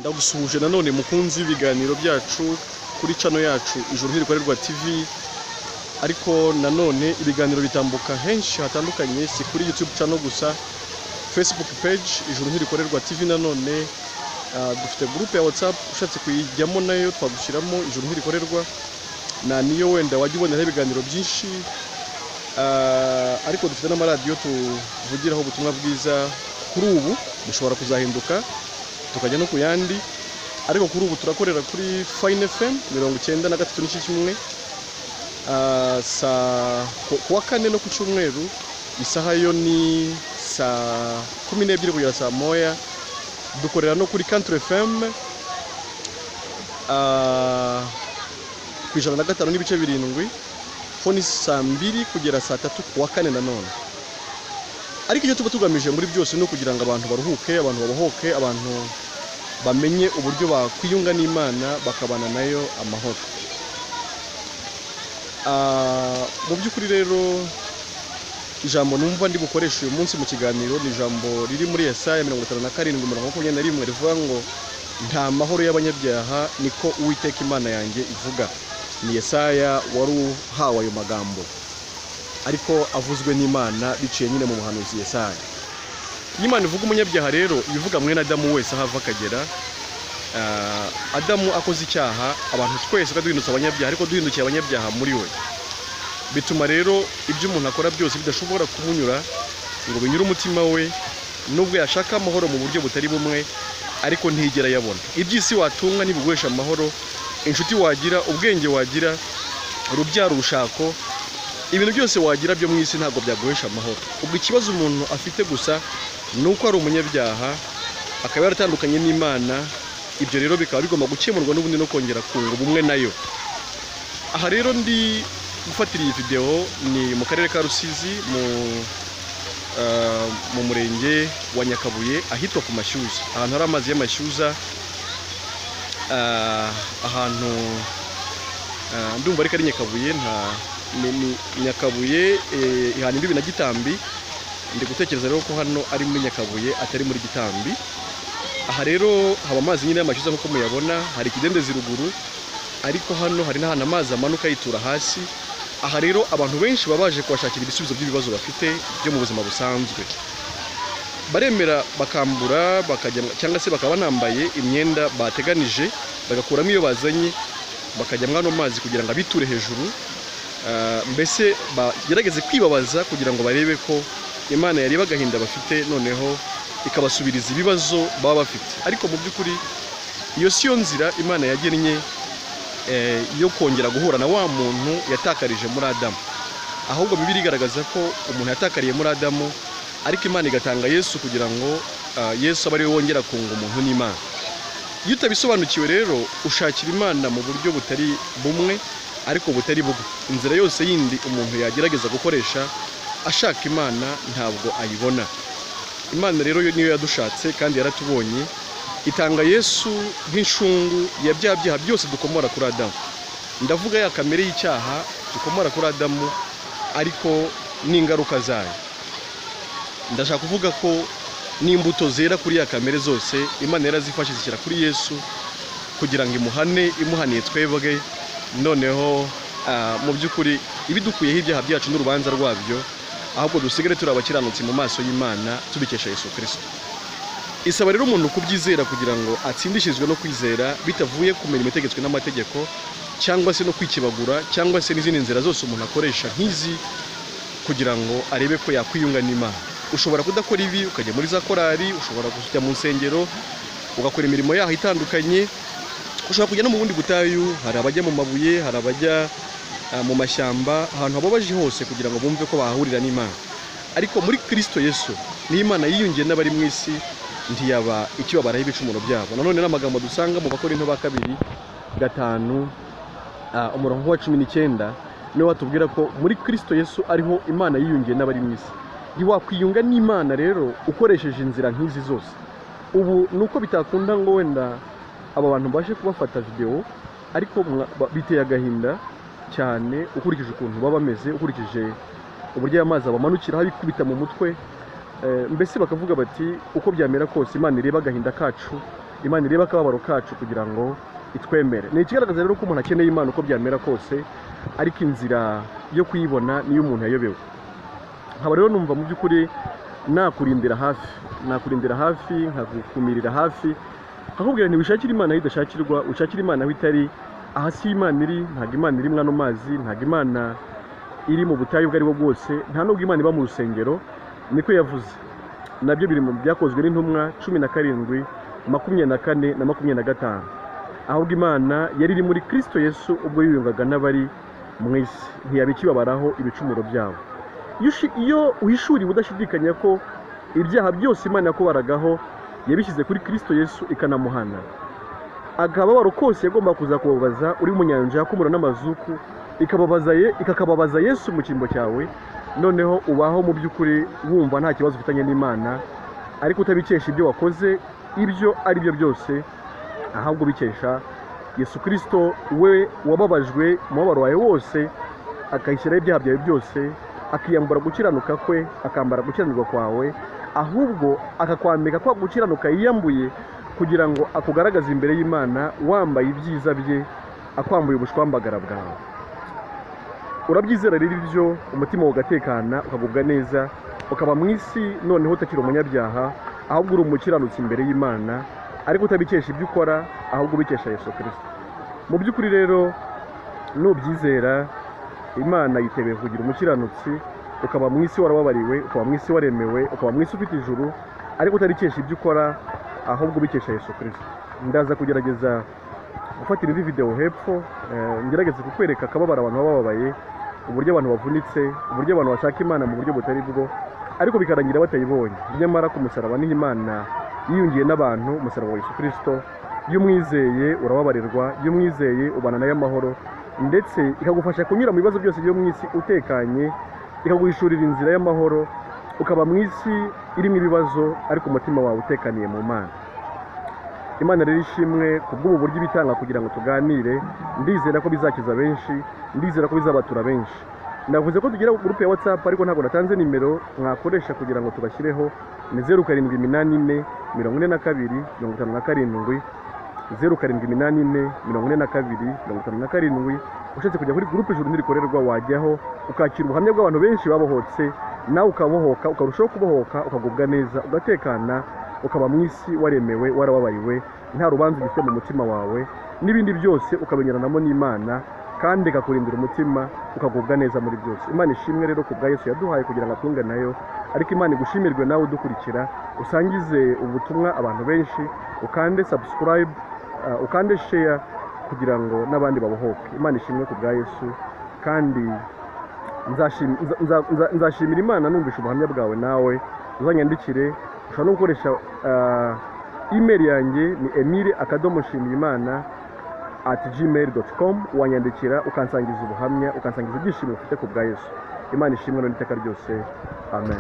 Ndagusuhuje nanone mukunzi w'ibiganiro byacu kuri channel yacu Ijuru Ntirikorerwa TV. Ariko nanone ibiganiro bitambuka henshi hatandukanye, si kuri YouTube channel gusa, Facebook page Ijuru Ntirikorerwa TV. Nanone dufite groupe ya WhatsApp, ushatse kuyijyamo nayo twagushyiramo Ijuru Ntirikorerwa, na niyo wenda wajya uboneraho ibiganiro byinshi. Ariko dufite n'amaradiyo tuvugiraho ubutumwa bwiza. Kuri ubu bishobora kuzahinduka tukajya no ku yandi, ariko kuri ubu turakorera kuri Fine FM 93.1 saa ku wa kane no ku cyumweru, isaha yo ni saa 12 kugera saa 1. Dukorera no kuri Country FM ku 105.7, ho ni saa 2 kugera saa 3 ku wa kane nanone. Ariko icyo tuba tugamije muri byose ni ukugira ngo abantu baruhuke, abantu babohoke, abantu bamenye uburyo bakwiyunga n'Imana bakabana nayo amahoro. Mu by'ukuri rero, ijambo numva ndi bukoresha uyu munsi mu kiganiro ni ijambo riri muri Yesaya 57 umurongo 21, rivuga ngo: "Nta mahoro y'abanyabyaha, niko Uwiteka Imana yanjye ivuga." Ni Yesaya wari uhawe ayo magambo, ariko avuzwe n'Imana biciye nyine mu muhanuzi Yesaya. Iyo Imana ivuga umunyabyaha rero, ibivuga mwene Adamu wese aho ava akagera. Adamu akoze icyaha, abantu twese twari duhindutse abanyabyaha, ariko duhindukiye abanyabyaha muri we. Bituma rero ibyo umuntu akora byose bidashobora kumunyura ngo binyure umutima we, nubwo yashaka amahoro mu buryo butari bumwe, ariko ntiyigera ayabona. Iby'isi watunga ntibiguhesha amahoro, inshuti wagira, ubwenge wagira, urubyaro, urushako, ibintu byose wagira byo mu isi ntabwo byaguhesha amahoro. Ubwo ikibazo umuntu afite gusa ni uko ari umunyabyaha, akaba yaratandukanye n'Imana. Ibyo rero bikaba bigomba gukemurwa n'ubundi no kongera kunga ubumwe nayo. Aha rero ndi gufatira iyi videwo ni mu karere ka Rusizi, mu murenge wa Nyakabuye, ahitwa ku Mashyuza, ahantu hari amazi y'amashyuza, ahantu ndumva ariko ari Nyakabuye, nta ni Nyakabuye ihana imbibi na Gitambi. Ndi gutekereza rero ko hano ari muri Nyakabuye, atari muri Gitambi. Aha rero haba amazi nyine y'amashyuza nk'uko muyabona, hari ikidendezi ruguru, ariko hano hari n'ahantu amazi amanuka yitura hasi. Aha rero abantu benshi baba baje kuhashakira ibisubizo by'ibibazo bafite byo mu buzima busanzwe. Baremera bakambura, bakajya, cyangwa se bakaba banambaye imyenda bateganije, bagakuramo iyo bazanye, bakajya muri ano mazi kugira ngo abiture hejuru. Mbese bagerageze kwibabaza kugira ngo barebe ko Imana yareba agahinda bafite, noneho ikabasubiriza ibibazo baba bafite. Ariko mu by'ukuri iyo si yo nzira Imana yagennye yo kongera guhura na wa muntu yatakarije muri Adamu. Ahubwo Bibiliya igaragaza ko umuntu yatakariye muri Adamu, ariko Imana igatanga Yesu kugira ngo Yesu abe ariwe wongera kunga umuntu n'Imana. Iyo utabisobanukiwe rero, ushakira Imana mu buryo butari bumwe, ariko butari bwo. Inzira yose yindi umuntu yagerageza gukoresha ashaka Imana ntabwo ayibona. Imana rero yo niyo yadushatse kandi yaratubonye, itanga Yesu nk'inshungu ya bya byaha byose dukomora kuri Adamu. Ndavuga ya kamere y'icyaha dukomora kuri Adamu, ariko n'ingaruka zayo. Ndashaka kuvuga ko n'imbuto zera kuri ya kamere zose Imana yarazifashe zishyira kuri Yesu kugira ngo imuhane, imuhaniye twebwe. Noneho mu by'ukuri ibidukuyeho ibyaha byacu n'urubanza rwabyo, ahubwo dusigare turi abakiranutsi mu maso y'Imana tubikesha Yesu Kirisito. Isaba rero umuntu kubyizera kugira ngo atsindishirizwe no kwizera, bitavuye ku mirimo itegetswe n'amategeko, cyangwa se no kwikebagura, cyangwa se n'izindi nzira zose umuntu akoresha nk'izi kugira ngo arebe ko yakwiyunga n'Imana. Ushobora kudakora ibi, ukajya muri za korali, ushobora kujya mu nsengero ugakora imirimo yaho itandukanye, ushobora kujya no mu bundi butayu. Hari abajya mu mabuye, hari abajya mu mashyamba, ahantu hababaje hose kugira ngo bumve ko bahahurira n'Imana. Ariko muri Kirisito Yesu niyo Imana yiyungiye n'abari mu isi, ntiyaba ikibabaraho ibicumuro byabo. Nanone n'amagambo dusanga mu Bakorinto ba kabiri 5, umurongo wa 19, niwo watubwira ko muri Kirisito Yesu ariho Imana yiyungiye n'abari mu isi. Ntiwakwiyunga n'Imana rero ukoresheje inzira nk'izi zose. Ubu ni uko bitakunda ngo wenda aba bantu mbashe kubafata videwo, ariko biteye agahinda cyane ukurikije ukuntu baba bameze, ukurikije uburyo aya mazi abamanukiraho abikubita mu mutwe. Mbese bakavuga bati: "Uko byamera kose Imana ireba agahinda kacu." Imana irebe akababaro kacu kugira ngo itwemere. Ni ikigaragaza rero ko umuntu akeneye Imana uko byamera kose, ariko inzira yo kuyibona niyo umuntu yayobewe. Nkaba rero numva mu by'ukuri nakurindira hafi, nakurindira hafi, nkagukumirira hafi, nkakubwira nti wishakire Imana aho idashakirwa, ushakire Imana aho itari. Aha si Imana iri, ntabwo Imana iri mwano mazi, ntabwo Imana iri mu butayu ubwo ari bwo bwose, nta nubwo Imana iba mu rusengero, niko yavuze. Nabyo biri mu byakozwe n'intumwa 17:24 na 25. Ahubwo Imana yari iri muri Kristo Yesu ubwo yiyungaga n'abari mu isi, ntiyaba ikibabaraho ibicumuro byabo. Iyo uhishuriwe udashidikanya ko ibyaha byose Imana yakubaragaho yabishyize kuri Kristo Yesu ikanamuhana, akababaro kose yagomba kuza kubabaza uri mu nyanja yakumura n'amazuku, ikakababaza Yesu mu cyimbo cyawe, noneho ubaho mu by'ukuri wumva nta kibazo ufitanye n'Imana, ariko utabikesha ibyo wakoze ibyo ari byo byose, ahubwo ubikesha Yesu Kristo we wababajwe umubabaro wawe wose, akayishyiraho ibyaha byawe byose, akiyambura gukiranuka kwe, akambara gukiranirwa kwawe, ahubwo akakwambika kwa gukiranuka yiyambuye kugira ngo akugaragaze imbere y'Imana wambaye ibyiza bye, akwambuye ubushwambagara bwawe. Urabyizera rero ibyo, umutima ugatekana, ukagubwa neza, ukaba mu isi noneho utakiri umunyabyaha, ahubwo uri umukiranutsi imbere y'Imana, ariko utabikesha ibyo ukora, ahubwo ubikesha Yesu Kristo. Mu by'ukuri rero nubyizera, Imana yiteguye kugira umukiranutsi, ukaba mu isi warababariwe, ukaba mu isi waremewe, ukaba mu isi ufite ijuru, ariko utabikesha ibyo ukora, ahubwo ubikesha Yesu Kristo. Ndaza kugerageza gufatira indi video hepfo, ngerageze kukwereka akababaro abantu baba bababaye, uburyo abantu bavunitse, uburyo abantu bashaka Imana mu buryo butari bwo, ariko bikarangira batayibonye. Nyamara ku musaraba niho Imana yiyungiye n'abantu, umusaraba wa Yesu Kristo. Iyo umwizeye urababarirwa, iyo umwizeye ubana nayo amahoro, ndetse ikagufasha kunyura mu bibazo byose byo mu isi utekanye, ikaguhishurira inzira y'amahoro, ukaba mu isi irimo ibibazo ariko umutima wawe utekaniye mu Mana. Imana rero ishimwe kubw'ubu buryo ibitanga kugira ngo tuganire. Ndizera ko bizakiza benshi, ndizera ko bizabatura benshi. Navuze ko tugira groupe ya WhatsApp, ariko ntabwo natanze nimero mwakoresha kugira ngo tubashyireho. Ni 0784 42 57, 0784 42 57. Ushatse kujya kuri groupe Ijuru Ntirikorerwa wajyaho, ukakira ubuhamya bw'abantu benshi babohotse, nawe ukabohoka, ukarushaho kubohoka, ukagubwa neza, ugatekana, ukaba mu isi waremewe, warababariwe, nta rubanza ugifite mu mutima wawe, n'ibindi byose ukabinyuranamo n'Imana, kandi ikakurindira umutima, ukagubwa neza muri byose. Imana ishimwe rero ku bwa Yesu yaduhaye kugira ngo atunge nayo, ariko Imana igushimirwe nawe udukurikira, usangize ubutumwa abantu benshi, ukande subscribe, ukande share kugira ngo n'abandi babohoke. Imana ishimwe ku bwa Yesu, kandi nzashimira Imana numvisha ubuhamya bwawe, nawe uzanyandikire. Ushobora no gukoresha email yanjye ni emile.nshimiyimana@gmail.com, wanyandikira ukansangiza ubuhamya, ukansangiza ibyishimo ufite ku bwa Yesu. Imana ishimwe n'iteka ryose, amen.